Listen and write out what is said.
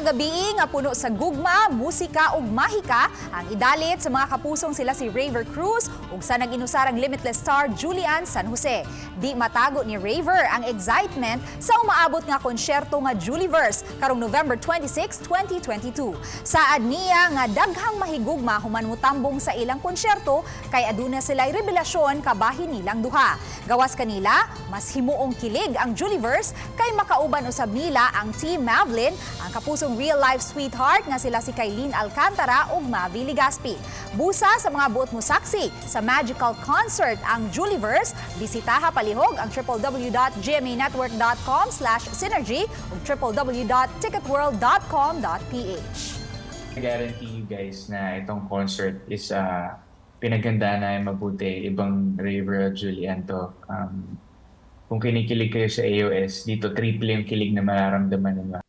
gabi nga puno sa gugma, musika ug mahika ang idalit sa mga kapusong sila si Rayver Cruz ug sa nag-inusarang Limitless star Julie Anne San Jose. Di matago ni Rayver ang excitement sa umaabot nga konsyerto nga Juliverse karong November 26, 2022. Saad niya nga daghang mahigugma human mutambong sa ilang konsyerto kay aduna sila'y rebelasyon kabahin nilang duha. Gawas kanila, mas himuong kilig ang Juliverse kay makauban usab nila ang Team Mavlin, ang kapusong real-life sweetheart nga sila si Kyline Alcantara ug Mavy Legaspi. Busa sa mga buot mo saksi sa magical concert ang Juliverse, bisitaha palihog ang www.gmanetwork.com/synergy ug www.ticketworld.com.ph. I guarantee you guys na itong concert is pinaghandaan na mabuti. Ibang Rayver at Julie Anne to. Kung kinikilig kayo sa AOS, dito triple yung kilig na mararamdaman ninyo.